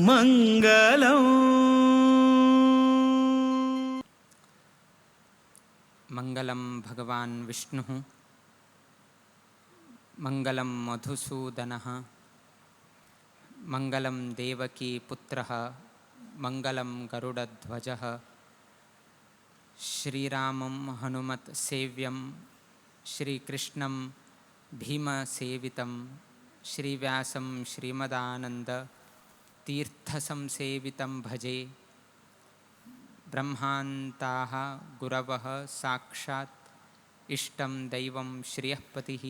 मंगलम। मंगलम भगवान विष्णुः, मंगलम मधुसूदनः, मंगलम देवकी पुत्रः, मंगलम गरुडध्वजः। श्रीरामं हनुमत् सेव्यं, श्रीकृष्णं भीमसेवितं, श्रीव्यासं श्रीमदानंद तीर्थसंसेवितं भजे। ब्रह्मान्ताः गुरवः साक्षात् इष्टं दैवं श्रियःपतिः,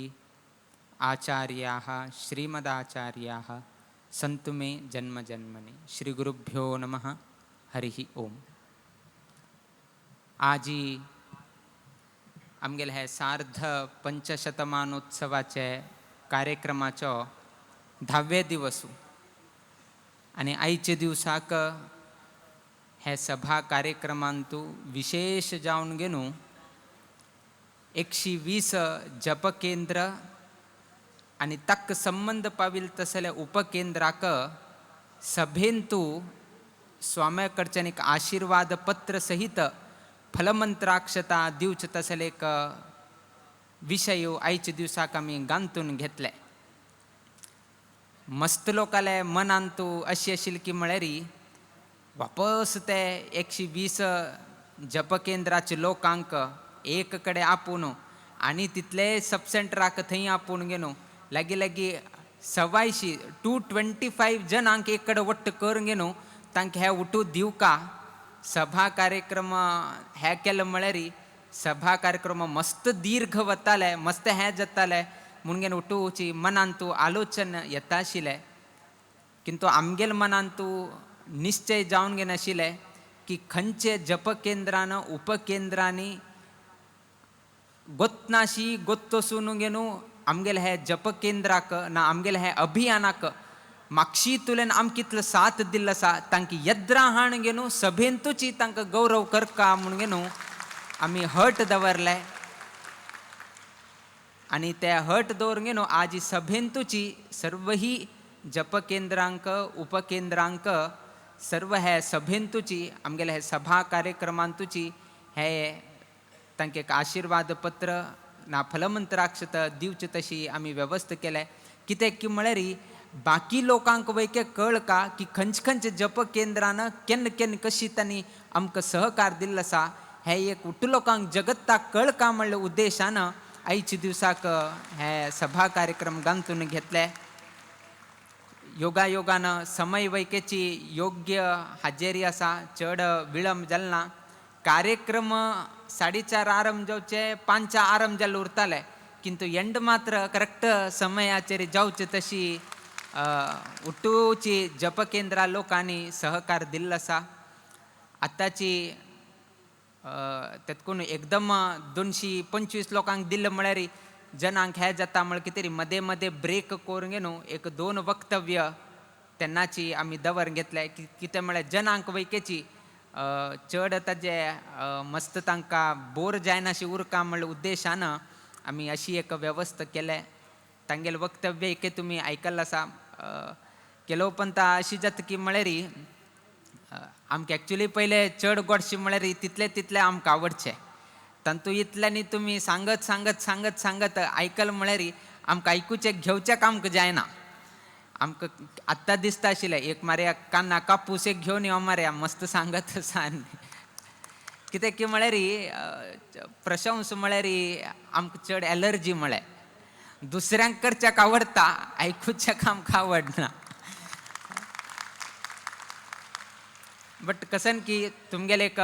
आचार्याः श्रीमदाचार्याः सन्तु मे जन्म जन्मनि। श्री गुरुभ्यो नमः। हरिः ओम। आजी आमगेले हे सार्ध पंचशतमानोत्सवाचे कार्यक्रमाचो 10वे दिवसू आनी आयचे दिवसाक हे सभा कार्यक्रमांतू विशेष जावन घेवन 120 जपकेंद्र आनी ताका संबंद पाविल तसले उपकेंद्राक सभेंतू स्वाम्या कडच्यान एक आशीर्वाद पत्र सहित फलमंत्राक्षता दिवचे तसले एक विशय आयच्या दिवसाक आमी गांतून घेतले। मस्त लोकाले मनांतू अशी आशिल्ली की म्हळ्यार वापस ते 120 जपकेंद्राचे लोकांक एक कडेन आपोवन आनी तितले सब सेंटराक थंय आपोवन घेवन लागीं लागीं 125 225 जणांक एक कडेन वट्ट करून घेवन तांकां हे उठू दिवका सभा कार्यक्रम हे केले म्हळ्यार सभा कार्यक्रम मस्त दीर्घ वताले, मस्त हें जाताले म्हणून घेवन उठूची मनांतू आलोचन येता आशिल्लें। किंतु आमगेल मनांतू निश्चय जावन घेवन आशिल्लें की खंयचे जपकेंद्रान उपकेंद्रांनी गोतनाशी गोत्तोसून घेवन आमगेले हे जपकेंद्राक ना आमगेले हे अभियानाक मागशी तुलेन आमकां कितलो साथ दिल्लो आसा तांकां यद्रा हाण घेवन सभेंतूच तांकां गौरव करका म्हूण घेवन आमी हट दवरले आनी ते हट दवरून घेवन आज सभेंतूच सर्वही जपकेंद्रांक उपकेंद्रांक सर्व हे सभेंतूच आमगेले हे सभा कार्यक्रमांतूच हे तांकां एक आशिर्वाद पत्र ना फलमंत्राक्षत दिवचे तशी आमी व्यवस्था केले। कित्याक की म्हळ्यार बाकी लोकांक वयके कळ का की खंयचे खंयचे जप केंद्रान केन्ना केन्ना कशी तांणी आमकां सहकार दिल्लो आसा हे एक उठ लोकांक जगत्ताक कळ का म्हणल्या उद्देशान आयच्या दिवसाक हे सभा कार्यक्रम गांतून घेतले। योगायोगान समय वैकेची योग्य हाजेरी आसा, चड विळंब जालो ना। कार्यक्रम 4:30 आरंभ जावचे 5 आरंभ जाल्ले उरताले, किंतु एंड मात्र करेक्ट समयाचेर जावचे तशी उठूची जपकेंद्रा लोकांनी सहकार दिल्लो आसा। आतांची तेतकून एकदम 225 लोकांक दिल्लें म्हळ्यार जनांक हें जाता म्हळ्यार कितें तरी मदें मदें ब्रेक करून घेवन एक 2 वक्तव्य तेन्नाची आमी दवर घेतले। कितें म्हळ्यार जनांक वैकेची चड ताजे मस्त तांकां बोर जायनाशी उरका म्हणल्या उद्देशान आमी अशी एक वेवस्था केले। तांगेलें वक्तव्य एके तुमी आयकल्लें आसा। केलो पंता अशी जाता की म्हळ्यार आमकां एक्चुली पयलें चड गोडशें म्हळ्यार तितलें तितलें आमकां आवडचें, तातूंत इतल्यांनी तुमी सांगत सांगत सांगत सांगत आयकल म्हळ्यार आमकां आयकुचें घेवचें आमकां जायना। आमकां आत्तां दिसता आशिल्लें एक मारया कान्ना कापूस एक घेवन यो मारया मस्त सांगत आसा। कित्याक की म्हळ्यार प्रशंस म्हळ्यार आमकां चड एलर्जी म्हळ्यार दुसऱ्यांक करच्याक आवडटा, आयकुच्याक आमकां आवडना। बट कसन की तुमगेले एक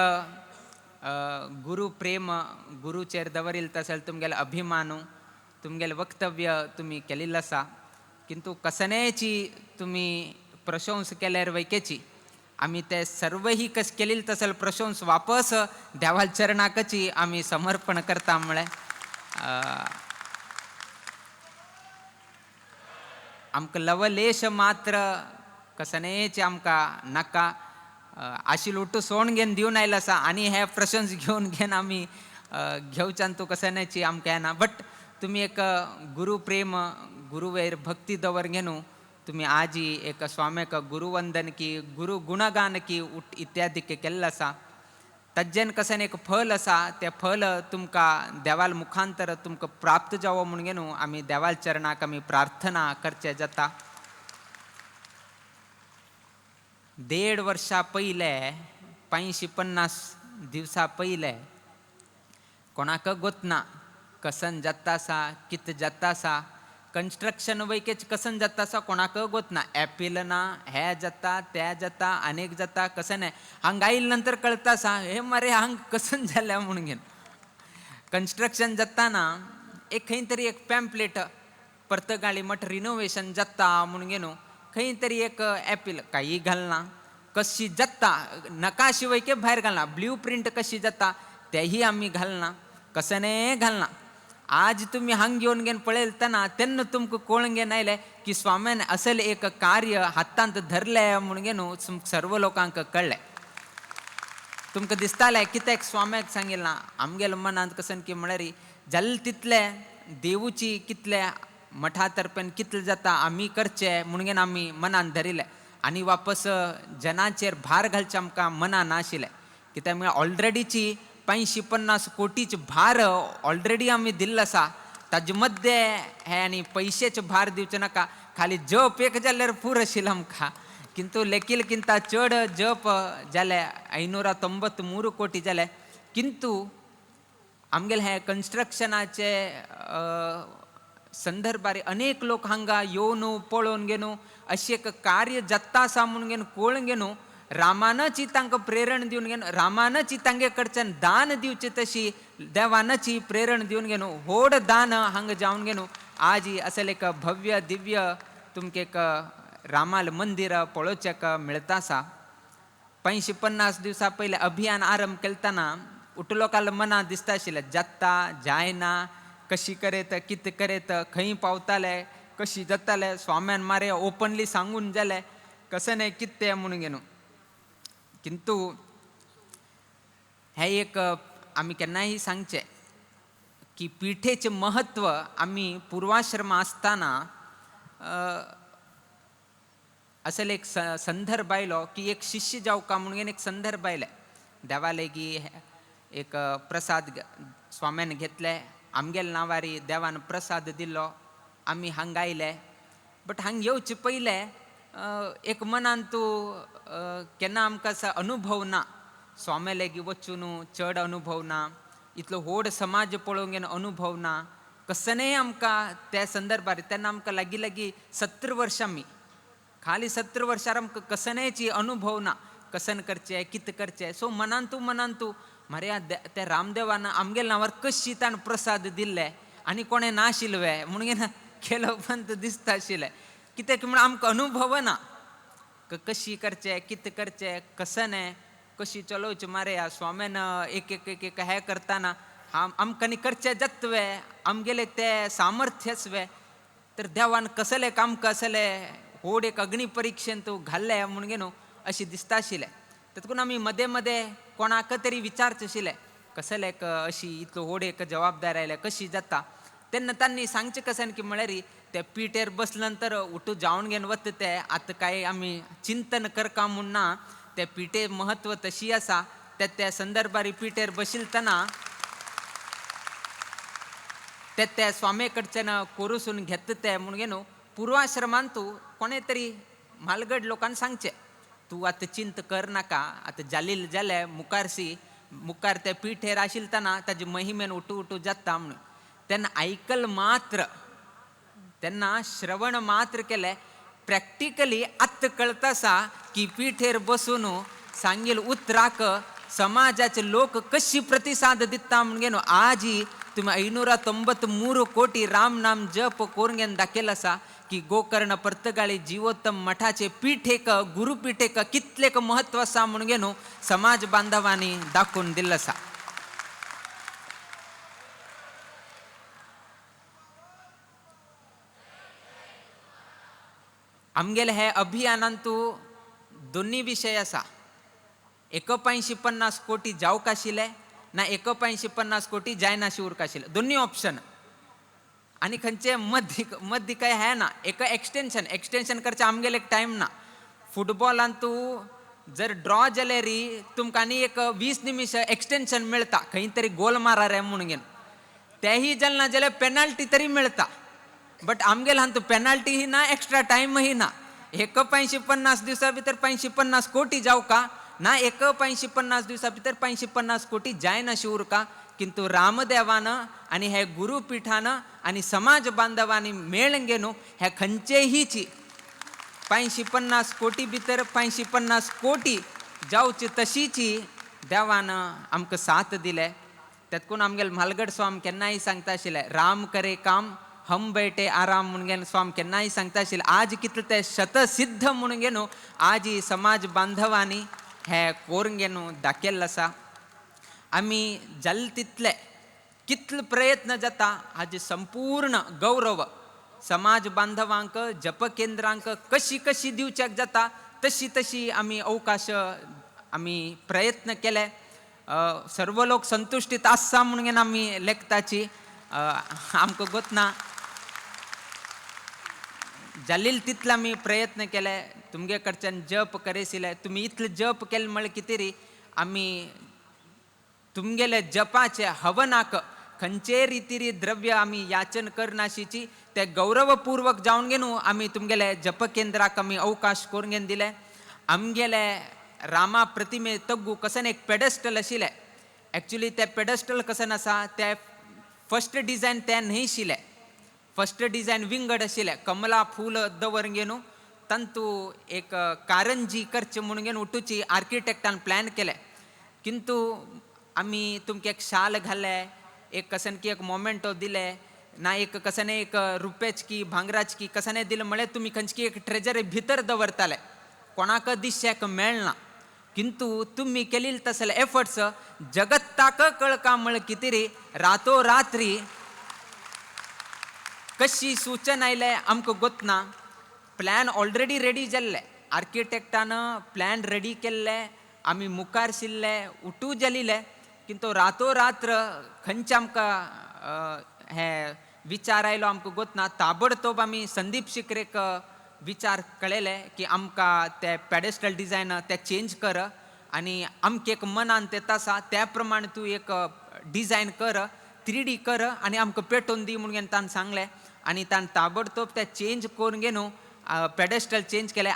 गुरु प्रेम गुरुचेर दवरिल तसेल तुमगेले अभिमानू तुमगेले वक्तव्य तुमी केलेलें आसा, किंतु कसनेची तुमी प्रशंस केल्यार वैकेची आमी ते सर्वही कस केलेली तसेल प्रशंस वापस देवाल चरणाकची आमी समर्पण करता म्हळ्यार आमकां लवलेश मात्र कसनेची आमकां नाका। आशी लोटू सोण घेवन दिवन आयलो आसा आनी हे प्रशंस घेवन घेवन आमी घेवच्यान तूं कसनेची आमकां येना। बट तुमी एक गुरु प्रेम गुरुवेर भक्ती दवर घेवन तुमी आजी एक स्वाम्याक गुरुवंदन की गुरु गुणगान की इत्यादी केल्लें आसा. तज्जेन कशें एक फल आसा, तें फल तुमकां देवाल मुखांतर तुमकां प्राप्त जावो म्हणून न्हू आमी देवाल चरणाक आमी प्रार्थना करचें जाता. 1.5 वर्सां पयले 550 दिवसा पयले कोणाक गोतना कसन जाता आसा, कित जाता आसा, कन्स्ट्रक्शन वैकेच कसन जाता आसा कोणाक गोतना, एपील ना, हे जाता ते जाता अनेक जाता कसन हे हांगा आयले नंतर कळता आसा हे मरे हांग कसन जाल्या म्हणून घेवन. कन्स्ट्रक्शन जाताना एक खंय तरी एक पॅम्पलेट पर्तगाळी मठ रिनोवेशन जाता म्हणून घेवन खंय तरी एक एपील काही घालना, कशी जाता नकाशी वैके भायर घालना, ब्लू प्रिंट कशी जाता तेही आमी घालना, कसने घालना. आज तुमी हांग घेवन घेवन पळयतना तेन्ना तुमकां कळून घेवन आयलें की स्वाम्यान असल एक कार्य हातांत धरलें म्हणून घेवन सर्व लोकांक कळ्ळें. तुमकां दिसतालें कित्याक स्वाम्याक सांगिल्लें ना, आमगेल्या मनांत कसन की म्हळ्यार जालें तितलें देवूची कितले मठा तर्फेन कितलें जाता आमी करचें म्हणून घेवन आमी मनान धरिल्लें आनी वापस जनाचेर भार घालचें आमकां मनान नाशिल्लें. कित्याक म्हळ्यार ऑलरेडीची 550 कोटीचे भार ऑलरेडी आमी दिल्लो आसा, ताजे मद्दे हे आनी पयशेचे भार दिवचे नाका, खाली जप एक जाल्यार पुरो आशिल्लो आमकां, किंतु लेकील किंता चड जप जाले 593 कोटी जाले. किंतु आमगेले हे कन्स्ट्रक्शनाचे संदर्भार अनेक लोक हांगा येवन पळोवन घेवन अशें एक कार्य जाता आसा म्हणून घेवन कळून घेवन रामानच तांकां प्रेरण दिवन घेवन रामानच तांगे कडच्यान दान दिवचें तशी देवानच प्रेरण दिवन घेवन व्हड दान हांगा जावन घेवन आज असलें एक भव्य दिव्य तुमकां एक रामाल मंदिर पळोवच्याक मेळता आसा. 550 दिवसां पयलें अभियान आरंभ केलतना उठलोकाल मनां दिसता आशिल्लें जाता जायना, कशी करेत कितें करेत, खंय पावताले कशी जाताले, स्वाम्यान मारे ओपनली सांगून जालें कशें न्हय कितें तें म्हणून घेवन. किंतु हें एक आमी केन्नाय सांगचें की पिठेचें म्हत्व आमी पुर्वाश्रम आसतना असले एक संदर्भ आयलो की एक शिष्य जावका म्हणून एक संदर्भ आयले देवालेगी एक प्रसाद स्वाम्यान घेतले, आमगेल्या नांवारी देवान प्रसाद दिलो, आमी हांगा आयले. बट हांगा येवचे पयले एक मनान तूं केन्ना आमकां असो अनुभव ना, स्वाम्या लागीं वचून चड अनुभव ना, इतलो व्हड समाज पळोवंक घेवन अनुभव ना, कसनेय आमकां त्या संदर्भार तेन्ना आमकां लागीं लागीं 70 वर्सां आमी खाली 70 वर्सां आमकां कसनेची अनुभव ना, कसन करचें कितें करचें. सो मनान तूं मरे त्या रामदेवान आमगेल्या नांवार कशी ताणें प्रसाद दिल्ले आनी कोणें नाशिल्ले म्हणून केलो पंत दिसता आशिल्लें, कित्याक म्हण आमकां अनुभव ना कशी करचें कितें करचें कसने कशी चलोवचें. मारे ह्या स्वाम्यान एक एक एक एक हें करतना आमकां न्ही करचें जातवे, आमगेलें तें सामर्थ्यच वे, तर देवान कसलें काम कसलें व्हड एक अग्नी परिक्षेन तूं घाल्लें म्हणून न्हू अशें दिसता आशिल्लें. तेतून आमी मदें मदें कोणाक तरी विचारचें आशिल्लें कसलें एक अशी इतलो व्हड एक जबाबदारी आयल्या कशी जाता, तेन्ना तांणी सांगचें कशें की म्हळ्यार ते पिठेर बसले नंतर उठू जावन घेवन वता ते आतां कांय आमी चिंतन करका म्हूण ना, ते पिठे म्हत्व तशी आसा, त्या त्या संदर्भार पिठेर बशिल्तना ते त्या स्वामे कडच्यान कोरुसून घेता ते म्हणून न्हू पुर्वाश्रमान तूं कोणें तरी म्हालगड लोकांक सांगचें तूं आतां चिंत कर नाका, आतां जालील जालें मुखारसी मुखार ते पिठेर आशिल्तना ताजे महिमेन उठू उठू जाता म्हणून. तेन्ना आयकल मात्र, तेन्ना श्रवण मात्र केलें, प्रॅक्टिकली आत्तां कळता आसा की पिठेर बसून सांगील उतराक समाजाचे लोक कशी प्रतिसाद दिता म्हणून न्हू आजी तुमी 593 कोटी राम नाम जप करून घेवन दाखयलें आसा की गोकर्ण पर्तगाळी जिवोत्तम मठाचे पीठेक गुरुपीठेक कितलेक म्हत्व आसा म्हणून न्हू समाज बांधवांनी दाखोवन दिल्लें आसा. आमगेले हे अभियानांतू दोन्ही विशय आसा, 150 कोटी जावंक आशिल्ले ना 150 कोटी जायनाशी उरका आशिल्ले, दोन्ही ऑप्शन. आनी खंयचे मद्दी मद्दी काय हें ना, एक एक्सटेंशन एक्सटेंशन करचें आमगेले एक टायम ना. फुटबॉलान तूं जर ड्रॉ जाल्यार तुमकां आनी एक 20 निमिश एक्सटेंशन मेळटा, खंय तरी गोल मारा रे म्हणून घेवन. तेही जालें ना जाल्यार पेनाल्टी तरी मेळटा. बट आमगेले हातूंत पेनाल्टीय ना, एक्स्ट्रा टायमय ना. एक 550 दिवसा भितर 550 कोटी जावका ना, एक 550 दिवसा भितर 550 कोटी जायनाशी उरका. किंतु रामदेवान आनी हे गुरुपीठान आनी समाज बांधवांनी मेळ घेवन हे खंयचेहीची 550 कोटी भितर 550 कोटी जावची तशीची देवान आमकां साथ दिले. तेतकून आमगेले म्हालगड स्वाम केन्नाय सांगता आशिल्ले, राम करे काम हम बैठे आराम म्हणून घेवन स्वाम केन्नाय सांगता आशिल्ले. आज कितले ते शतसिद्ध म्हणून घेवन आज समाज बांधवांनी हे कोरून घेवन दाखयल्लें आसा. आमी जाले तितले कितले प्रयत्न जाता हाजे संपूर्ण गौरव समाज बांधवांक जपकेंद्रांक कशी कशी दिवच्याक जाता तशी तशी आमी अवकाश आमी प्रयत्न केले. सर्व लोक संतुश्टीत आसा म्हणून आमी लेखताची आमकां गोतना जालील तितले आमी प्रयत्न केले. तुमगे कडच्यान जप करेसिले, तुमी इतले जप केले म्हळ्यार कितें री आमी तुमगेले जपाचे हवनाक खंयचे रितीरी द्रव्य आमी याचन करनाशीची ते गौरवपूर्वक जावन घेवन आमी तुमगेले जपकेंद्राक आमी अवकाश करून घेवन दिले. आमगेले रामा प्रतिमे तग्गू कसन एक पेडस्टल आशिल्लें. एक्चुली ते पेडस्टल कसन आसा ते फर्स्ट डिजायन ते न्हय आशिल्लें, फर्स्ट डिजायन विंगड आशिल्लें. कमला फूल दवर घेवन तांतू एक कारंजी करचें म्हणून घेवन उठूची आर्किटेक्टान प्लॅन केलें. किंतु आमी तुमकां एक शाल घाले, एक कसन की एक मोमेंटो दिले ना, एक कसन एक रुप्याच की भांगराच की कसने दिलें म्हळ्यार तुमी खंयची एक ट्रेजर भितर दवरताले, कोणाक दिश्याक मेळना. किंतु तुमी केलेले तसले एफर्ट्स जगत्ताक कळका म्हळ्यार कितें री रातोरात्री कशी सूचना आयले आमकां गोतना. प्लॅन ऑलरेडी रेडी जाल्ले, आर्किटेक्टान प्लॅन रेडी केल्ले, आमी मुखार शिल्ले उठू जालिले. किंतु रातोरात्र खंयचे आमकां हे विचार आयलो आमकां गोतना. ताबडतोब आमी संदीप शिकरेक विचार कळयले की आमकां ते पेडेस्टल डिजायन ते चेंज कर आनी आमकां एक मनान तें आसा त्या प्रमाणे तूं एक डिजायन कर, 3D कर आनी आमकां पेटोवन दी म्हणून ताणें सांगलें. आनी ताणें ताबडतोब ते चेंज करून घेवन पेडेस्टल चेंज केलें.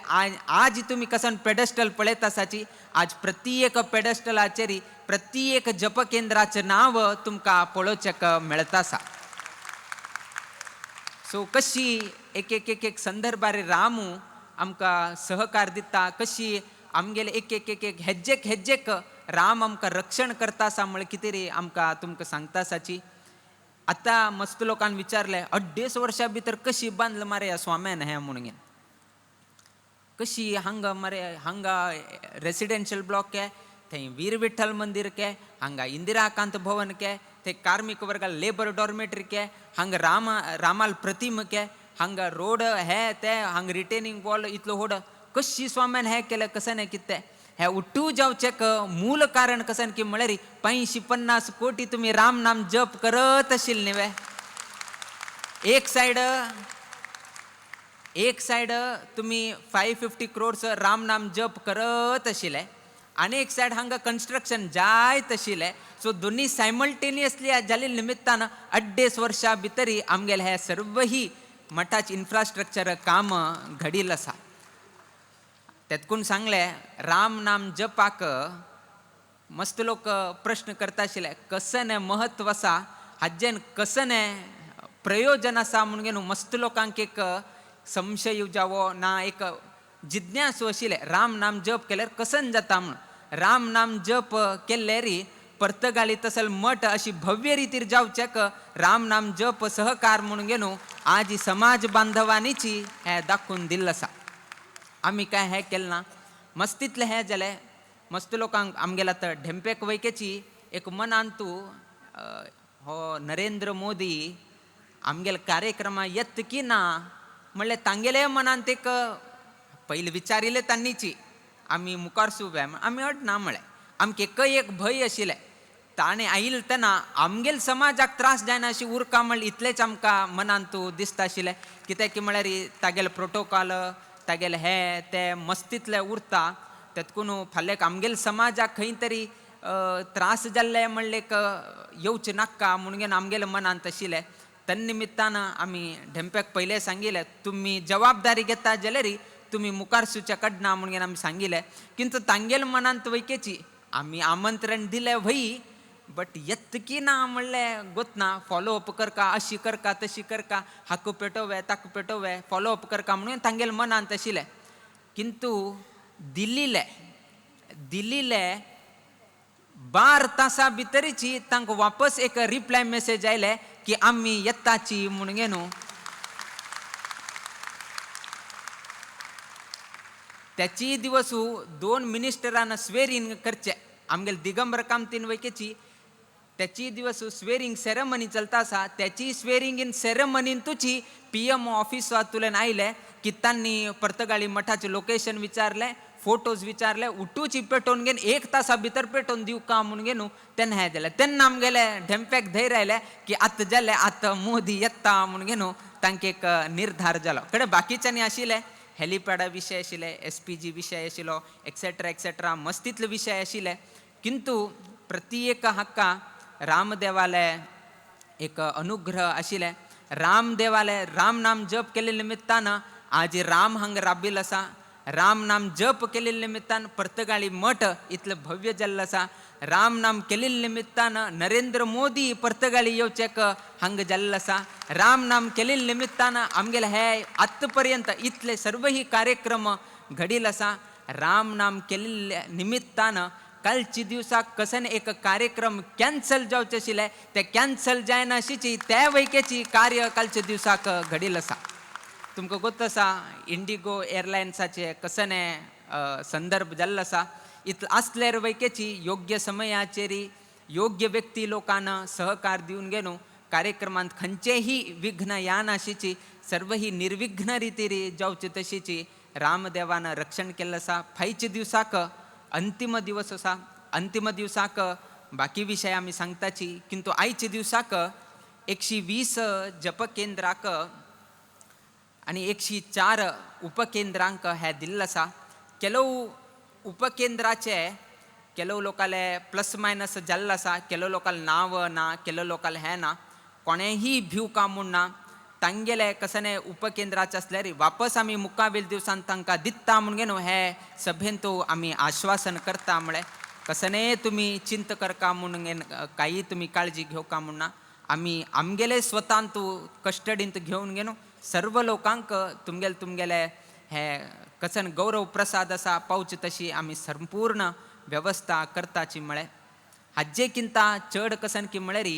आज तुमी कसन पेडेस्टल पळयत आसाची, आज प्रत्येक पेडेस्टलाचेर प्रत्येक जपकेंद्राचें नांव तुमकां पळोवच्याक मेळता आसा. सो कशी एक एक एक एक संदर्भार रामू आमकां सहकार दिता, कशी आमगेले एक एक एक एक हेज्जेक हेज्जेक राम आमकां रक्षण करता आसा म्हळ्यार कितें रे आमकां तुमकां सांगता आसाची. आतां मस्त लोकान विचारलें 2.5 वर्सां भितर कशी बांदलें मरे ह्या स्वाम्यान हें म्हणून. कशी हांगा मरे हांगा रेसिडेन्शियल ब्लॉक के, थंय वीर विठ्ठल मंदिर के, हांगा इंदिराकांत भवन के, थंय कार्मीक वर्गा लेबर डॉर्मेटरी के, हांगा रामाल प्रतिम के, हांगा रोड हे ते, हांगा रिटेनिंग वॉल इतलो व्हड कशी स्वाम्यान हें केलें कशें न्हय कितें हे उठू जावचें मूल कारण कशें की म्हळ्यार 550 कोटी तुमी राम नाम जप करत आशिल्ले न्ही वे. एक सायड तुमी 550 क्रोर्स राम नाम जप करत आशिल्ले आनी एक सायड हांगा कन्स्ट्रक्शन जायत आशिल्लें. सो दोनी सायमल्टेनियसली जाल्ले निमित्तान 2.5 वर्सां भितरी आमगेले हे सर्वही मठाचे इन्फ्रास्ट्रक्चर काम घडिल्लें आसा. तेतकून सांगलें राम नाम जपाक मस्त लोक प्रश्न करता आशिल्ले कसने महत्व आसा, हाजेन कसने प्रयोजन आसा म्हणून घेवन मस्त लोकांक एक संशय जावो ना एक जिज्ञासू आशिल्ले राम नाम जप केल्यार कसन जाता म्हणून. राम नाम जप केल्यार पर्तगाळी तसल मठ अशी भव्य रितीर जावच्याक राम नाम जप सहकार म्हणून घेवन आज समाज बांधवांनीची हें दाखोवन दिल्लें आसा. आमी काय हें केलें ना मस्तीतलें हें जालें. मस्त लोकांक आमगेल्या आतां ढेंपेक वैकेची एक मनान तूं हो नरेंद्र मोदी आमगेले कार्यक्रमा येत की ना म्हणल्यार तांगेले मनांत एक पयलीं विचारिल्लें तांणीची आमी मुखार सुब्या आमी अड ना म्हळें. आमकां एकय एक भंय आशिल्लें ताणें आयिल्लें तेन्ना आमगेल समाजाक त्रास जायना अशी उरका म्हणल्यार इतलेंच आमकां मनान तूं दिसता आशिल्लें. कित्याक की म्हळ्यार तागेलें प्रोटोकॉल तागेलें हें तें मस्तींतलें उरता. तेतकून फाल्यां आमगेल समाजाक खंय तरी त्रास जाल्ले म्हणलें एक येवचें नाका म्हणून आमगेल्या मनांत आशिल्लें. तन्निमित्तान आमी धेंप्याक पयलें सांगिल्लें तुमी जबाबदारी घेता जाल्यार तुमी मुखार सुच्या कडना म्हणून आमी सांगिल्लें. किंतु तांगेल मनांत वैकेची आमी आमंत्रण दिलें व्हय बट येतकी ना म्हणलें गोतना फॉलोअप करका अशी करका तशी करका हाका पेटोवे ताका पेटोवे फॉलोअप करका म्हणून तांगेल मनांत आशिल्लें. किंतु दिल्लीले दिल्लीले 12 तासां भितरीची तांकां वापस एक रिप्लाय मेसेज आयले की आमी येताची म्हणून न्हू. त्याची दिवस 2 मिनिस्टरान स्वेरिंग करचे आमगेले दिगंबर कामतीन वैकेची त्याची दिवस स्वेरिंग सेरेमनी चलता आसा. त्याची स्वेरिंग इन सेरेमनीन तुची PM ऑफिसांतल्यान आयले की तांणी पर्तगाळी मठाचें लोकेशन विचारलें, फोटोज विचारले, उठूची पेटोवन घेवन 1 तासा भितर पेटोवन दिवं का म्हणून घेवन तेन्ना हें जालें. तेन्ना आमगेले धेंप्याक धैर्य आयलें की आतां जालें आतां मोदी येता म्हणून घेवन तांकां एक निर्धार जालो. कडेन बाकीच्यांनी आशिल्ले हेलिपॅडा विशय आशिल्ले, SPG विशय आशिल्लो, एक्सेट्रा एक्सेट्रा मस्तीतले विशय आशिल्ले. किंतु प्रति एक हाका रामदेवाले एक अनुग्रह आशिल्लें. रामदेवाले राम नाम जप केल्ले निमित्तान आज राम हांगा राबिल आसा. राम नाम जप केल्ले निमित्तान पर्तगाळी मठ इतलें भव्य जाल्लो आसा. राम नाम केल्ले निमित्तान नरेंद्र मोदी पर्तगाळी येवचेक हांगा जाल्लो आसा. राम नाम केल्ले निमित्तान आमगेले हे आतां पर्यंत इतले सर्वही कार्यक्रम घडील आसा. राम नाम केल्ले निमित्तान कालची दिवसाक कसन एक कार्यक्रम कॅन्सल जावचे आशिल्ले ते कॅन्सल जायना अशीची त्या वैकेची कार्य कालच्या दिवसाक घडील आसा. तुमकां गोत आसा इंडिगो एअरलायन्साचे कसने संदर्भ जाल्लो आसा. इतले आसल्यार वैकेची योग्य समयाचेर योग्य व्यक्ती लोकांना सहकार दिवन घेवन कार्यक्रमांत खंयचेही विघ्न यानाशीची सर्वही निर्विघ्न रितीर जावचे तशीची रामदेवान रक्षण केल्लें आसा. फायच्या दिवसाक अंतिम दिवस आसा. अंतिम दिवसाक बाकी विशय आमी सांगताची किंतु आयच्या दिवसाक 120 जपकेंद्राक आनी 104 उपकेंद्रांक हें दिल्लें आसा. ಕೆಲವು उपकेंद्राचे ಕೆಲವು लोकाले प्लस मायनस जाल्लो आसा, ಕೆಲವು लोकाले नांव ना, ಕೆಲವು लोकाले हें ना, कोणेंही भिवका म्हूण ना. तांगेले कसने उपकेंद्राचे आसल्यार वापस आमी मुखावेल दिवसान तांकां दिता म्हणून हे सभेन तो आमी आश्वासन करता. म्हळें कसने तुमी चिंत करका म्हणून काही तुमी काळजी घेवका म्हूण ना. आमी आमगेले स्वतांत कस्टडींत घेवन घेवन सर्व लोकांक तुमगेले तुमगेले हे कसन गौरव प्रसाद आसा पावचे तशी आमी संपूर्ण वेवस्था करताची. म्हळें हाजे किंता चड कसन की म्हळ्यार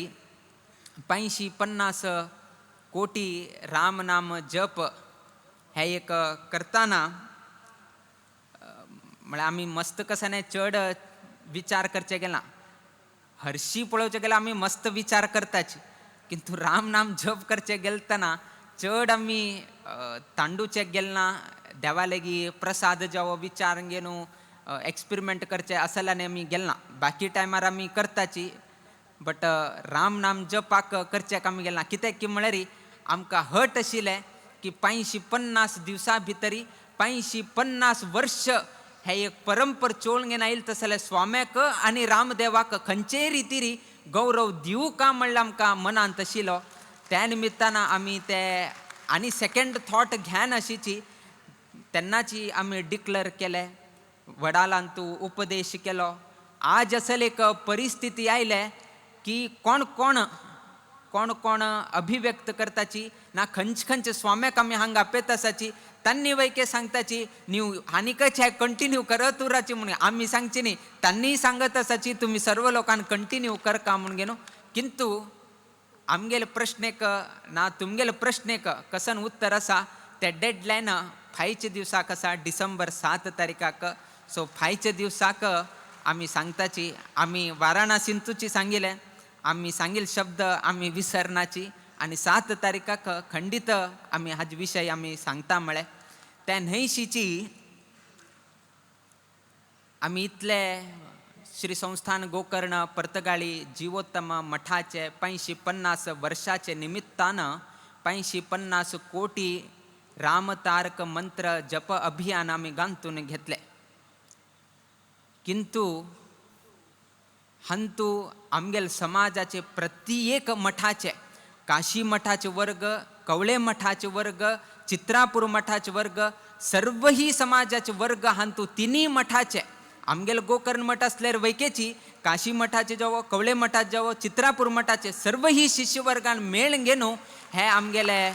85-50 कोटी राम नाम जप हे एक करताना म्हळ्यार आमी मस्त कसाने चड विचार करचे गेला. हरशी पळोवचे गेल्यार आमी मस्त विचार करताची किंतु राम नाम जप करचे गेलतना चड आमी तांडूचे गेलना. देवा लेगी प्रसाद जावो विचार घेवन एक्सपेरिमेंट करचे असल्याने आमी गेलना. बाकी टायमार आमी करताची बट राम नाम जपाक करच्याक आमी गेलना. कित्याक की म्हळ्यार आमकां हट आशिल्लें की 85-50 दिवसां भितरी 85-50 वर्ष हे एक परंपर चोळून घेवन आयले तसले स्वाम्याक आनी रामदेवाक खंयचेय रितीरी गौरव दिवं का म्हणल्यार आमकां मनांत आशिल्लो. त्या निमित्तान आमी ते आनी सेकेंड थॉट घेन आशिची तेन्नाची आमी डिक्लेर केलें. वडालान तूं उपदेश केलो. आज असल एक परिस्थिती आयले की कोण कोण कोण कोण अभिव्यक्त करताची ना खंयचे खंयचे स्वाम्याक आमी हांगा आपयत आसाची तांणी वैके सांगताची न्यू आनीकच हे कंटिन्यू करत उराची म्हणून आमी सांगची न्ही, तांणी सांगत आसाची तुमी सर्व लोकांक कंटिन्यू करका म्हणून न्हू. किंतु आमगेले प्रश्नेक ना तुमगेले प्रश्नेक कसन उत्तर आसा ते डेडलायन फायच्या दिवसाक आसा डिसेंबर 7 तारीखाक. सो फायच्या दिवसाक आमी सांगताची आमी वाराणसींतूची सांगिलें आमी सांगील शब्द आमी विसरनाची आनी 7 तारीखाक खंडीत आमी हाज विशय आमी सांगता. म्हळें त्या न्हंयशीची आमी इतले श्री संस्थान गोकर्ण पर्तगाळी जीवोत्तम मठाचे 550 वर्षाचे निमित्तानं 550 कोटी रामतारक मंत्र जप अभियान आमी गांतून घेतले. किंतु हंतू आमगेल समाजाचे प्रत्येक मठाचे, काशी मठाचे वर्ग, कवळे मठाचे वर्ग, चित्रापूर मठाचे वर्ग, सर्वही समाजाचे वर्ग हांतू तिन्ही मठाचे, आमगेल गोकर्ण मठ असल्यार वैकेची, काशी मठाचे जावो, कवळे मठाचे जावो, चित्रापूर मठाचे सर्वही शिष्यवर्गान मेळ घेवन हे आमगेले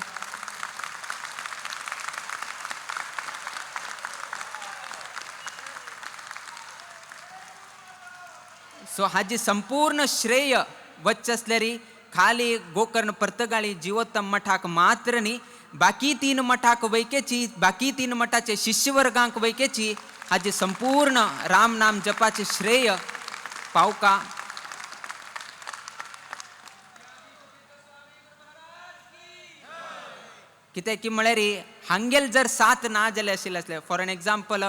सो हाजी संपूर्ण श्रेय वच्च असल्यारी खाली गोकर्ण पर्तगाळी जीवोत्तम मठाक मात्र न्ही, बाकी तीन मठाक वैकेची, बाकी तीन मठाचे शिष्यवर्गांक वैकेची हाजी संपूर्ण राम नाम जपाचे श्रेय पावका. कित्याक की म्हळ्यार हांगेल जर साथ ना जाले आशिल्ले आसले, फॉर एन एग्जाम्पल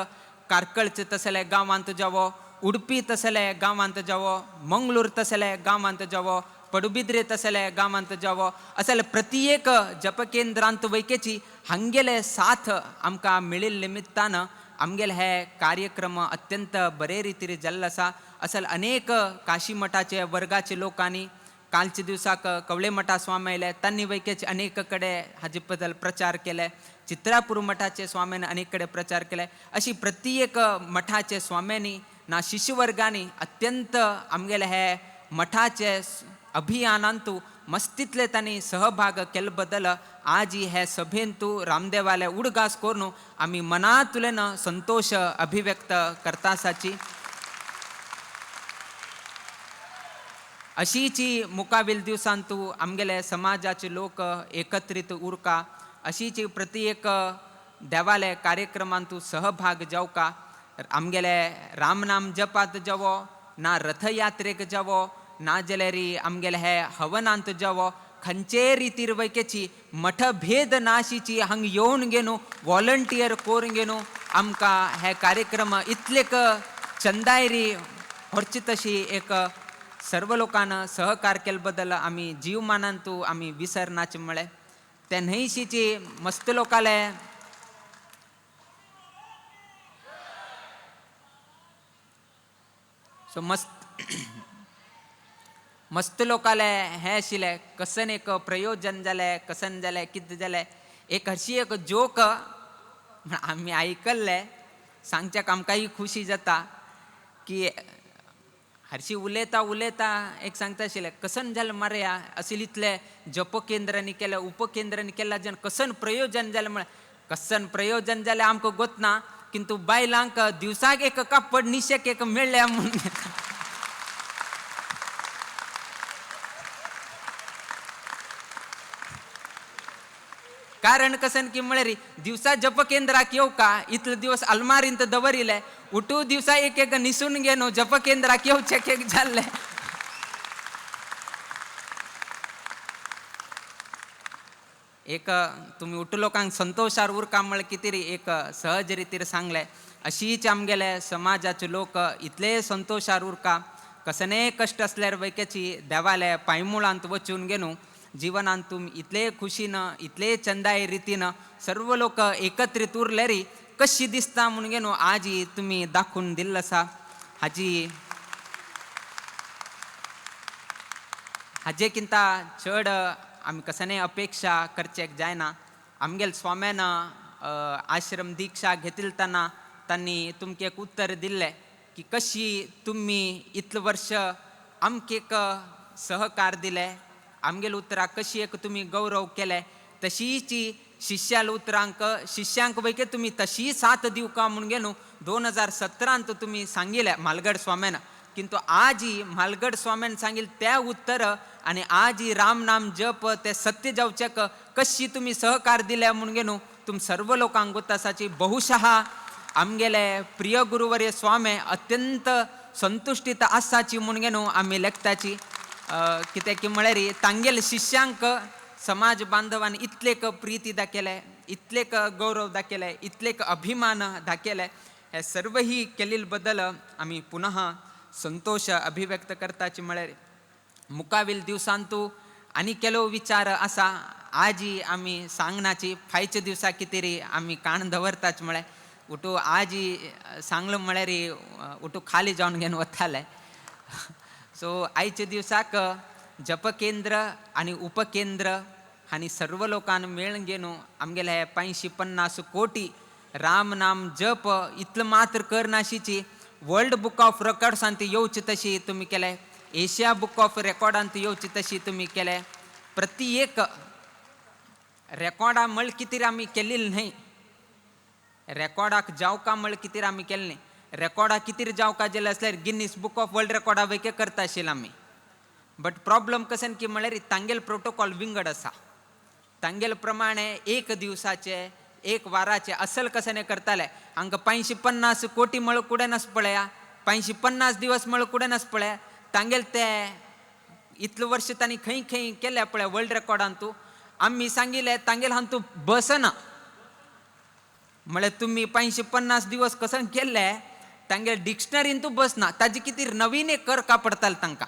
कार्कळचे तसले गांवांत जावो, उडपी तसले गांवांत जावो, मंगळूर तसले गांवांत जावो, पडुबिद्रे तसले गांवांत जावो, असले प्रत्येक जपकेंद्रांत वैकेची हांगेले साथ आमकां मेळिल्ले निमित्तान आमगेले हे कार्यक्रम अत्यंत बरे रितीन जाल्लो आसा. असल अनेक काशी मठाचे वर्गाचे लोकांनी कालच्या दिवसाक कवळे मठा स्वामी आयले, तांणी वैकेचे अनेक कडेन हाजे बद्दल प्रचार केले, चित्रापूर मठाचे स्वाम्यान अनेक कडेन प्रचार केले. अशी प्रत्येक मठाचे स्वाम्यांनी ना शिष्यवर्गांनी अत्यंत आमगेले हे मठाचे अभियानांतू मस्तीतले तांणी सहभाग केल्ले बद्दल आज हे सभेंतू रामदेवाले उडगास करून आमी मनांतल्यान संतोष अभिव्यक्त करता आसाची. अशीची मुकावील दिवसांतू आमगेले समाजाचे लोक एकत्रित उरका, अशीची प्रत्येक देवाले कार्यक्रमांतू सहभाग जावका, आमगेले रामनाम जपात जावो ना रथयात्रेक जावो ना जाल्यार आमगेले हे हवनांत जावो, खंयचे रितीर वैकेची मठभेद नाशीची हांग येवन घेवन वॉलंटियर करून घेवन आमकां हे कार्यक्रम इतलेक चंदायरी व्हरची तशी एक सर्व लोकांना सहकार केले बद्दल आमी जीवमानांतू आमी विसरनाचे म्हळें. ते न्हंयशीची मस्त लोकाले सो मस्त मस्त लोकाले हें आशिल्लें कसन एक प्रयोजन जालें, कसन जालें, कितें जालें, एक हरशी एक जोक आमी आयकल्लें, सांगच्याक आमकांय खुशी जाता की हरशी उलयता उलयता एक सांगता आशिल्लें कसन जालें मारया अशें इतलें जपकेंद्रांनी केलें, उपकेंद्रांनी केलां जेन्ना कसन प्रयोजन जालें म्हळ्यार कसन प्रयोजन जालें आमकां गोतना, किंतु बायलांक दिवसाक एक कापड निशेक एक मेळ्ळ्या म्हूण. कारण कसन की म्हळ्यार दिवसा जपकेंद्राक येवका इतले दिवस अलमारींत दवरिले, उठू दिवसा एक एक निसून घेवन जपकेंद्राक येवचें एक जाल्लें. एक तुमी उठू लोकांक संतोशार उरका म्हळ्यार कितें री एक सहज रितीर सांगलें. अशीच आमगेले समाजाचे लोक इतले संतोशार उरका, कसनेय कश्ट आसल्यार वैकेची देवाले पांयमुळांत वचून घेवन जिवनांत तुमी इतले खुशीन इतले चंदाय रितीन सर्व लोक एकत्रीत उरले री कशी दिसता म्हूण घेवन आजी तुमी दाखोवन दिल्लो आसा. हाजी हाजे किंता चड आमी कसनेय अपेक्षा करचेक जायना. आमगेल स्वाम्यान आश्रम दीक्षा घेतिल्ले तेन्ना तांणी तुमकां एक उत्तर दिल्लें की कशी तुमी इतले वर्ष आमकां एक सहकार दिले, आमगेल उतराक कशी एक तुमी गौरव केले, तशीच शिष्याल उतरांक शिष्यांक वैके तुमी तशी साथ दिवका म्हूण घेवन 2017 तुमी सांगिल्लें म्हालगड स्वाम्यान. किंतु आजी म्हालगड स्वाम्यान सांगिल्लें त्या उत्तर आनी आजी राम नाम जप ते सत्य जावचेक कशी तुमी सहकार दिले म्हूण घेवन तुम सर्व लोकांक गोतासाची बहुशः आमगेले प्रिय गुरुवर्य स्वामी अत्यंत संतुश्टीत आसाची म्हूण घेवन आमी लेखताची. कित्याक की म्हळ्यार तांगेले शिष्यांक समाज बांधवान इतलेक प्रिती दाखयले, इतलेक गौरव दाखयले, इतलेक अभिमान दाखयले. हे सर्वही केल्ले बद्दल आमी पुनः संतोष अभिव्यक्त करताची. म्हळ्यार मुखावेल दिवसांतू आनी केलो विचार आसा आजी आमी सांगनाची, फायच्या दिवसा कितें आमी काण दवरताच. म्हळ्यार उठू आजी सांगलो म्हळ्यार उठू खाली जावन घेवन वताले. सो आयच्या दिवसाक जपकेंद्र आनी उपकेंद्र आनी सर्व लोकांक मेळून घेवन आमगेले हे 550 कोटी राम नाम जप इतलें मात्र करनाशीची वर्ल्ड बुक ऑफ रेकॉर्ड्सांत येवची तशी तुमी केले, एशिया बुक ऑफ रेकॉर्डांत येवची तशी तुमी केले. प्रति एक रेकॉर्डा म्हळ कितें आमी केल्ली न्हय, रेकॉर्डाक जावका म्हळ कितें आमी केलें न्ही. रेकॉर्डाक कितें जावका जालें आसल्यार गिनीस बुक ऑफ वर्ल्ड रेकॉर्डा वयके करता आशिल्लें आमी. बट प्रॉब्लम कशें की म्हळ्यार तांगेल प्रोटोकॉल विंगड आसा, तांगेल प्रमाणे एक दिवसाचे एक वाराचे असल कशें करताले. हांकां 550 कोटी म्हळ कुडेन आस पळया, 550 दिवस म्हळ कुडेन आस पळया. तांगेल ते इतले वर्ष तांणी खंय खंय केल्या पळय वर्ल्ड रेकॉर्डांतू. आमी सांगिल्लें तांगेल हांतू बसना, म्हळ्यार तुमी 550 दिवस कशें केल्ले तांगेल डिक्शनरीन तूं बसना, ताजी कितें नवीन एक करका पडताले तांकां.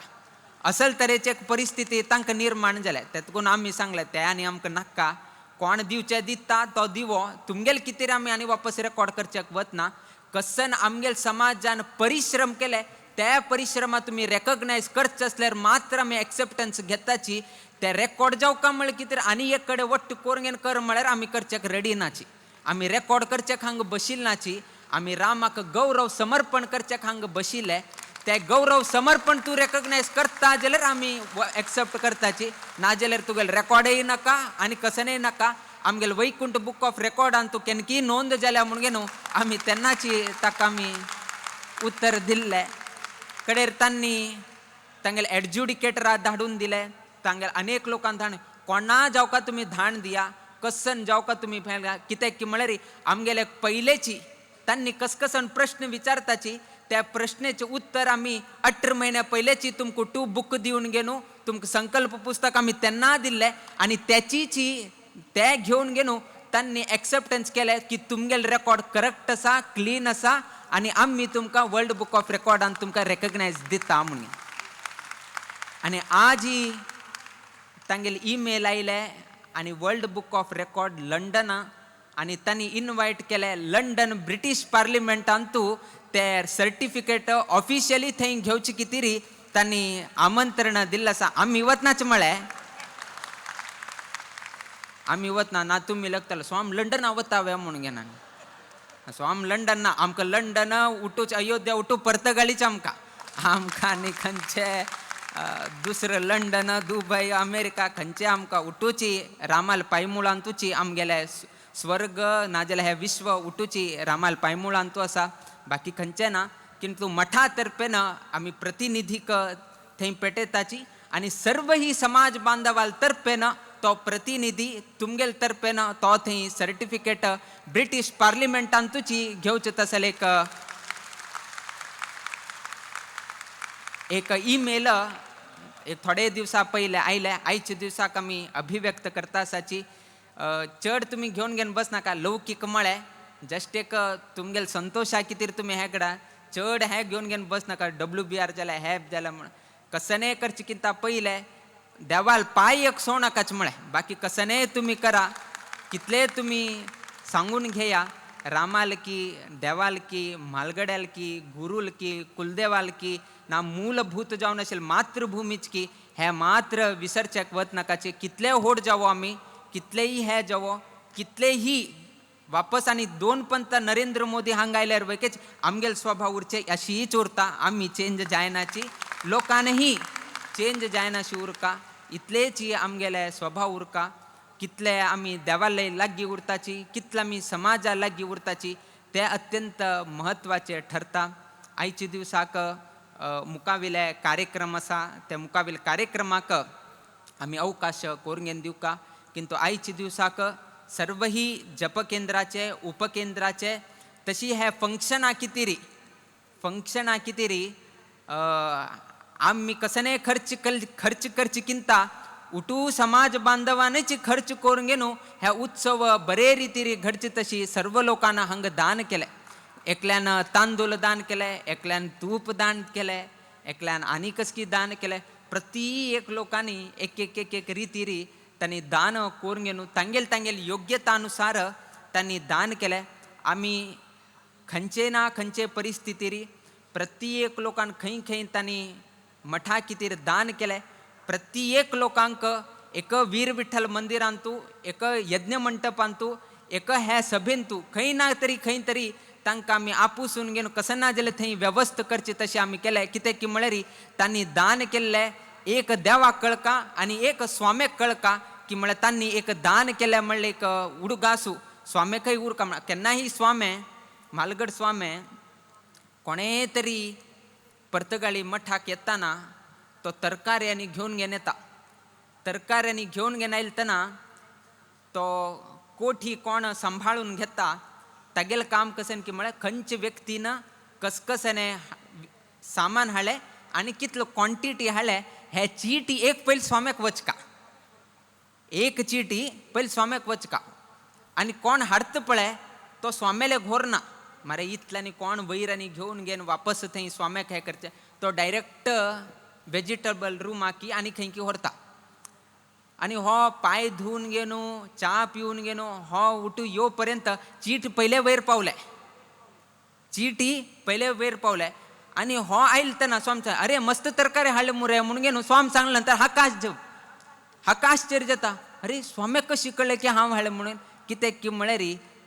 असल तरेची एक परिस्थिती तांकां निर्माण जाल्या. तेतकून आमी सांगलें ते आनी आमकां नाका, कोण दिवचे दिता तो दिवो, तुमगेल कितें आमी आनी वापस रेकॉर्ड करच्याक वतना. कसन आमगेल समाजान परिश्रम केले त्या परिश्रमा तुमी रेकग्नायज करचे आसल्यार मात्र आमी एक्सेप्टन्स घेताची. ते रेकॉर्ड जावका म्हळ्यार कितें आनी एक कडेन वट्ट करून कर म्हळ्यार आमी करच्याक रेडी नाची, आमी रेकॉर्ड करच्याक हांगा बशिल्ले नाची. आमी रामाक गौरव समर्पण करच्याक हांगा बशिल्ले, ते गौरव समर्पण तूं रेकग्नायज करता जाल्यार आमी एक्सेप्ट करताची, ना जाल्यार तुगेले रेकॉर्डय नाका आनी कसनय नाका. आमगेले वैकुंठ बुक ऑफ रेकॉर्डान तूं केन्नाय नोंद जाल्या म्हणून न्हू आमी तेन्नाची ताका आमी उत्तर दिल्लें. कडेर तांणी तांगेले एडज्युडिकेटरा धाडून दिले, तांगेले अनेक लोकांक धाड, कोणा जावका तुमी धाण दिया, कसन जावका तुमी कित्याक की म्हळ्यार आमगेले पयलेची तांणी कसकसन प्रश्न विचारताची त्या प्रश्नाचें उत्तर आमी 18 म्हयन्या पयलेची तुमकां टू बुक दिवन घेवन तुमकां संकल्प पुस्तक आमी तेन्ना दिल्लें आनी त्याचीची ते घेवन घेवन तांणी एक्सेप्टन्स केलें की तुमगेले रेकॉर्ड करेक्ट आसा, क्लीन आसा आनी आमी तुमकां वर्ल्ड बुक ऑफ रेकॉर्डान तुमकां रेकग्नायज दिता म्हणून. आनी आजही तांगेले ईमेल आयले आनी वर्ल्ड बुक ऑफ रेकॉर्ड लंडना आनी तांणी इनवायट केलें लंडन ब्रिटीश पार्लिमेंटांतू ते सर्टिफिकेट ऑफिशियली थंय घेवचे कितें तांणी आमंत्रण दिल्लें आसा. आमी वतनाच म्हळें आमी वतना ना तुमी लागताले सो आम लंडना वता म्हणून घेना, सो आम लंडन ना, आमकां लंडन उठूच अयोध्या उठू पर्तगाळीच आमकां, आमकां आनी खंयचे दुसरें लंडन दुबय अमेरिका खंयचे आमकां उठूची रामाल पायमुळांतूची आमगेले स्वर्ग नाजाल्यार हें विश्व उठूची रामाल पायमुळांतू आसा, बाकी खंयचें ना. किंतु मठा तर्फेन आमी प्रतिनिधीक थंय पेटयताची आनी सर्व ही समाज बांधवाल तर्फेन तो प्रतिनिधी तुमगेल तर्फेन तो थंय सर्टिफिकेट ब्रिटीश पार्लिमेंटांतूची घेवचें तसलें एक एक ईमेल एक थोडे दिवसा पयले आयले. आयच्या दिवसाक आमी अभिव्यक्त करता आसाची. चड तुमी घेवन घेवन बस नाका, लौकीक म्हळें जस्ट एक तुमगेल संतोशा कितें तुमी हें कडा चड हें घेवन घेवन बस नाका. WBR जाल्यार हेप जाल्यार म्हण कसनेय करचें कितें पयलें देवाल पांय एक सोणाकाच म्हळें, बाकी कसनेय तुमी करा, कितलेय तुमी सांगून घेया रामाल की देवाल की म्हालगड्याल की गुरूल की कुलदेवाल की ना मूलभूत जावन आशिल्लें मातृभुमीच की हें मात्र विसरच्याक वत नाकाचे. कितले होड जावो आमी, कितलेय हे जावो, कितलेही वापस आनी दोन पंत नरेंद्र मोदी हांगा आयल्यार वयकेच आमगेल स्वभाव उरचे अशीच उरता, आमी चेंज जायनाची, लोकांनीय चेंज जायनाशी उरका, इतलेच आमगेले स्वभाव उरका. कितले आमी देवालय लागीं उरताची, कितले आमी समाजा लागीं उरताची ते अत्यंत म्हत्वाचे ठरता. आयच्या दिवसाक मुखावेले कार्यक्रम आसा, त्या मुखावेले कार्यक्रमाक आमी अवकाश करून घेवन दिवका. किंतु आयच्या दिवसाक सर्वही जपकेंद्राचे उपकेंद्राचे तशी हे फंक्शनां कितें फंक्शनां कितें आमी कसने खर्च खर्च करचे किंता उठू समाज बांधवांनीच खर्च करून घेवन हे उत्सव बरे रितीन घडचे तशी सर्व लोकांना हांगा दान केलें. एकल्यान तांदूळ दान केलें, एकल्यान तूप दान केलें, एकल्यान आनी कसकी दान केलें. प्रत्येक लोकांनी एक एक एक एक रितीरी तांणी दान करून घेवन तांगेल तांगेल योग्यतानुसार तांणी दान केलें. आमी खंयचे ना खंयचे परिस्थितीरी प्रत्येक लोकान खंय खंय तांणी मठा कितीर दान केलें. प्रत्येक लोकांक एक वीर विठ्ठल मंदिरांतू, एक यज्ञ मंटपांतू, एक ह्या सभेंतू खंय ना तरी खंय तरी तांकां आमी आपुसून घेवन कसं ना जाल्यार थंय वेवस्था करची तशें आमी केलें. कित्याक की म्हळ्यार तांणी दान केल्लें एक देवाक कळका आनी एक स्वाम्याक कळका की म्हळ्यार तांणी एक दान केलें म्हणलें एक उडगासू स्वाम्याकय उरका. म्हळ्यार केन्नाय स्वामे म्हालगड स्वामे कोणेय तरी पर्तगाळी मठाक येताना तो तरकाऱ्यांनी घेवन घेवन येता. तरकाऱ्यांनी घेवन घेवन आयतना तो कोठी कोण सांबाळून घेता तागेलें काम कशें की म्हळ्यार खंयचे व्यक्तीन कसकसने सामान हाडलें आनी कितलो क्वॉन्टिटी हाडलें हे चीटी एक पयलीं स्वाम्याक वचका, एक चीटी पयलीं स्वाम्याक वचका आनी कोण हाडटा पळय तो स्वाम्याले घोर ना मरे इतल्यांनी कोण वयर आनी घेवन घेवन वापस थंय स्वाम्याक हें करचें तो डायरेक्ट वेजिटेबल रुमाकी आनी खंय की व्हरता आनी हो पांय धुवन घेवन च्या पिवन घेवन हो उठू यो पर्यंत चीट पयले वयर पावले, चीटी पयले वयर पावले आनी हो आयल तेन्ना स्वाम सांग अरे मस्त तरकारी हाडले मुरे म्हणून घेवन स्वाम सांगले नंतर हाका हाका आश्चर्य जाता, अरे स्वाम्याक कशी कळ्ळें की हांव हाडलें म्हणून. कित्याक की म्हळ्यार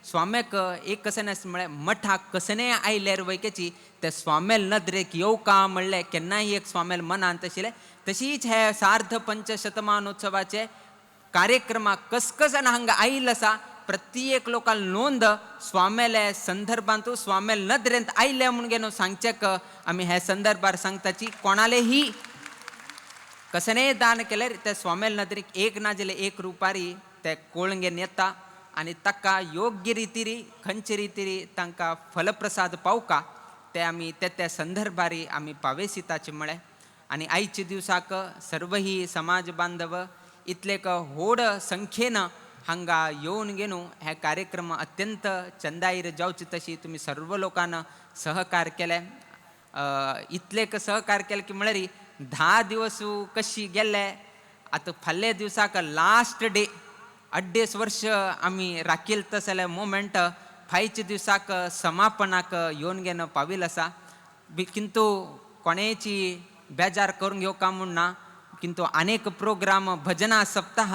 स्वाम्याक एक कशें नासता म्हळ्यार मठाक कसनेय आयल्यार वयकेची ते स्वाम्याल नदरेक येवका म्हणलें केन्नाय एक स्वाम्याल मनांत आशिल्लें. तशीच हे सार्ध पंचशतमानोत्सवाचे कार्यक्रमाक कसकसान हांगा आयिल्लो आसा प्रत्येक लोकांक नोंद स्वाम्याले संदर्भांत स्वाम्याल नदरेंत आयले म्हूण घेवन सांगचेक आमी हे संदर्भार सांगताची कोणालेही कसनेय दान केल्यार ते स्वाम्याल नदरेक एक ना जाल्यार एक रुपारी ते कोळंगेन येता आनी ताका योग्य रितीरी खंयचे रितीरी तांकां फलप्रसाद पावका ते आमी ते त्या संदर्भारी आमी पावेसिताचे म्हळें. आनी आयच्या दिवसाक सर्वही समाज बांधव इतलेक व्हड संख्येन हांगा येवन घेवन हे कार्यक्रम अत्यंत चंदाईर जावचे तशी तुमी सर्व लोकांना सहकार केले. इतलेक सहकार केले की म्हळ्यार 10 दिवस कशी गेले आतां फाल्यां दिवसाक लास्ट डे 2.5 वर्ष आमी राखील तसले मोमेंट फायच्या दिवसाक समापनाक येवन घेवन पाविल्ल आसा. किंतू कोणेची बेजार करून घेवका म्हूण ना, किंतू अनेक प्रोग्राम भजना सप्ताह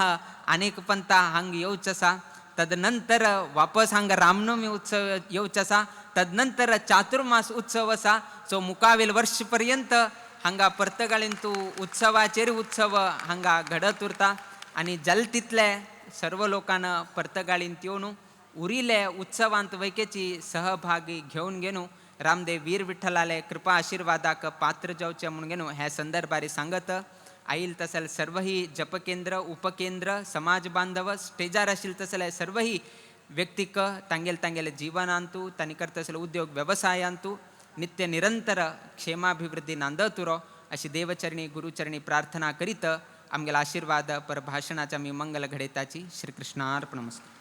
अनेक पंथा हांगा येवचो आसा. तदनंतर वापस हांगा रामनवमी उत्सव येवचो आसा, तदनंतर चातुर्मास उत्सव आसा. सो मुखावेल वर्ष पर्यंत हांगा पर्तगाळीन तूं उत्सवाचेर उत्सव हांगा घडत उरता आनी जाल तितले सर्व लोकांना पर्तगाळीन येवन उरिल्ले उत्सवांत वैकेची सहभागी घेवन घेवन रामदेव वीर विठ्ठलाले कृपा आशीर्वादाक पात्र जावचे म्हणून घेवन ह्या संदर्भार सांगत आईल तसले सर्वही जपकेंद्र उपकेंद्र समाज बांधव स्टेजार आशिल्ले तसले सर्वही व्यक्तीक तांगेले तांगेले जीवनांतू तांणी करता आसले उद्योग वेवसायांतू नित्य निरंतर क्षेमाभिवृद्धी नांदत उरो अशी देवचरणी गुरुचरणी प्रार्थना करीत आमगेला आशीर्वाद पर भाशणाच्या मी मंगल घडयताची. श्रीकृष्णार्पणमस्तु.